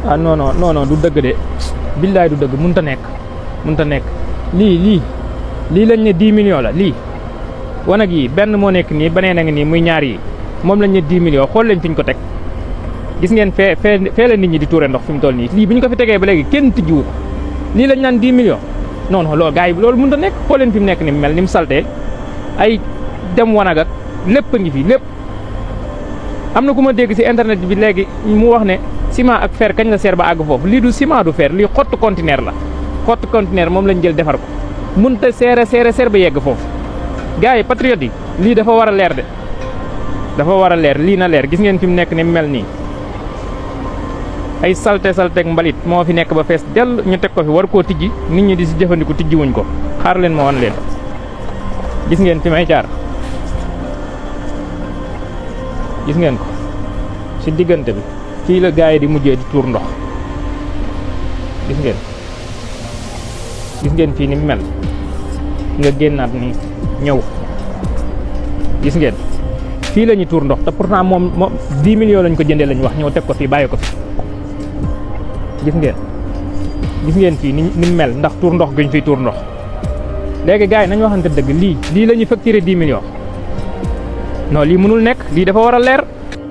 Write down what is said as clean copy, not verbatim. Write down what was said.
ah non du dëgg de billaay du dëgg mënut a nekk lii lañ ne 10 millions la lii wanag yi benn moo nekk nii beneen a ngi nii muy ñaar yi moom lañ ne 10 millions xool leen fi ñu ko teg gis ngeen fee la nit ñi di tuure ndox fi mu toll nii lii bi ñu ko fi tegee ba léegi kenn tijjiwu ko lii lañ naan 10 millions non loolu gars yi loolu mënut a nekk xool leen fi mu nekk ni mu mel ni mu saltee ay dem wanag ak lépp a ngi fi lépp. am na ku ma dégg ci internet bi léegi mu wax ne ciment ak fer kañ la seer ba àgg foofu lii du ciment du fer lii xottu conteneur la xottu conteneur moom lañ jël defar ko mënut a seer ba yegg foofu. gars yi patriotes yi lii dafa war a leer de dafa war a leer lii na leer gis ngeen fi mu nekk ni mu mel nii ay salteeg mbalit moo fi nekk ba fees dell ñu teg ko fi war koo tijji nit ñi di ci jëfandiku tijji wuñ ko xaar leen ma wan leen gis ngeen fi may jaar gis ngeen ko ci diggante bi fii la gars yi di mujjee di tuur ndox gis ngeen fii ni mu mel nga génnaat ni ñëw gis ngeen fii la ñuy tuur ndox te pourtant moom 10 millions lañ ko jëndee lañ wax ñëw teg ko fii bàyyi ko fi gis ngeen fii ni mu mel ndax tuur ndox guñ fiy tuur ndox léegi gars yi nañu waxante dëgg lii la ñuy facturer 10 millions non lii mënul nekk lii dafa war a leer